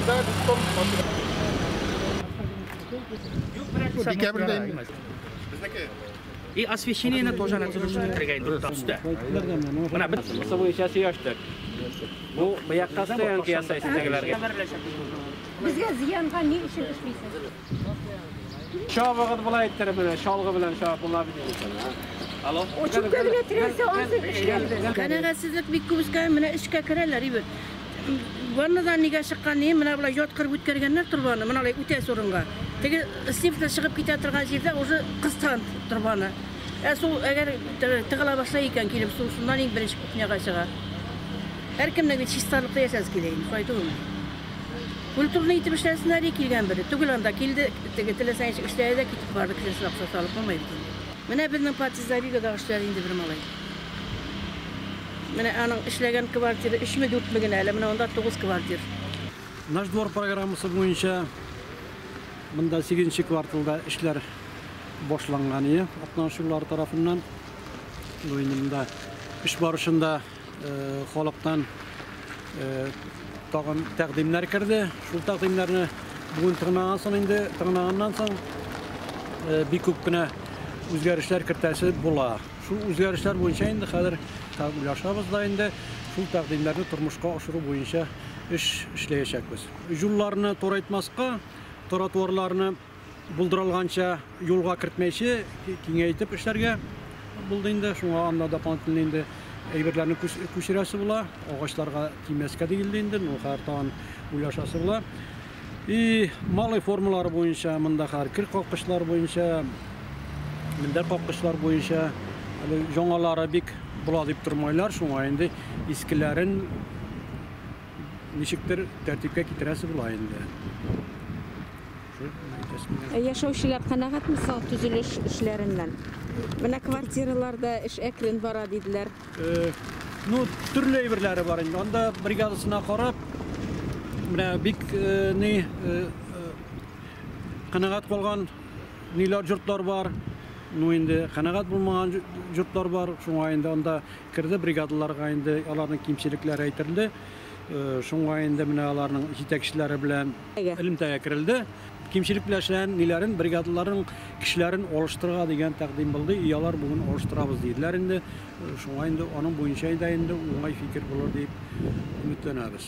Анда Декабрьдә инде. Безнеке. И освещение тоже ана төзелешне бетергән инде өстә. Менә бит Бусы буенча сөйләштек. Бу быякка стоянка ясайсыз тегеләргә. Безгә зыянга ни өчен эшлисез? Чабыгыз болай иттереп менә чалгы белән чабып була бит инде. Алло. Чүпкә генә терәлсә, ансы эшләрбез. Канәгатьсезлек бик күп үскән, менә эшкә керәләр, ибет. Ваннадан нигә чыккан ни, менә болай яткырып үткәргәннәр торбаны, менә алай үтәсе урынга. Теге снимка чыгып китә торган җирдә уже кыскан торбаны. Ә су әгәр тыгыла башлай икән, килеп су шуннан иң беренче кухняга чыга. Һәркемнең бит чисталыкта яшәсе килә инде, шулай түгелме? Культурный итеп эшләсеннәр ди килгән бере. Түгел анда килде, теге теләсә ничек эшләде дә китеп барды, кесәсенә акча салып булмый бит инде. Менә безнең подъездда Ригадагы эшләде инде бер малай. Менә аның эшләгән квартиры өчме дүртме генә әле, менә анда тугыз квартир. Наш двор программасы буенча монда сигезенче кварталда эшләр башланган иде Актаныш юллары тарафыннан. Бу инде монда эш барышында халыктан тагын тәкъдимнәр керде. Шул тәкъдимнәрне бүген тыңлаган соң инде, тыңлаганнан соң бик күп кенә үзгәрешләр кертәсе була. Шул үзгәрешләр буенча инде хәзер уйлашабыз да инде, шул тәкъдимнәрне тормышка ашыру буенча эш эшләячәкбез. Юлларны турайтмаска, тротуарларны булдырылганча юлга кертмәйче киңәйтеп эшләргә булды инде. Шуңа анда дополнительно инде әйберләрне күчерәсе була. Агачларга тимәскә диелде инде, ну хәзер тагын уйлашасы була. И малый формалары буенча монда хәзер кер каккычлар буенча, мендәр каккычлар буенча әле яңалары бик була дип тормайлар, шуңа инде искеләрен ничектер тәртипкә китерәсе була инде. Яшәүчеләр канәгатьме соң төзелеш эшләреннән? Менә квартираларда эш әкрен бара диделәр. Ну, төрле әйберләре бар инде. Анда бригадасына карап, менә бик ни канәгать калган ниләр йортлар бар. Ну инде канәгать булмаган йортлар бар. Шуңа инде анда керде бригадаларга инде аларның кимчелекләре әйтелде. Шуңа инде менә аларның җитәкчеләре белән элемтәгә керелде. Кимчелек белән эшләгән ниләрен, бригадаларның кешеләрен алыштырырга дигән тәкъдим булды. И алар бүген алыштырабыз диделәр инде. Шуңа инде аның буенча да инде уңай фикер булыр дип өметләнәбез.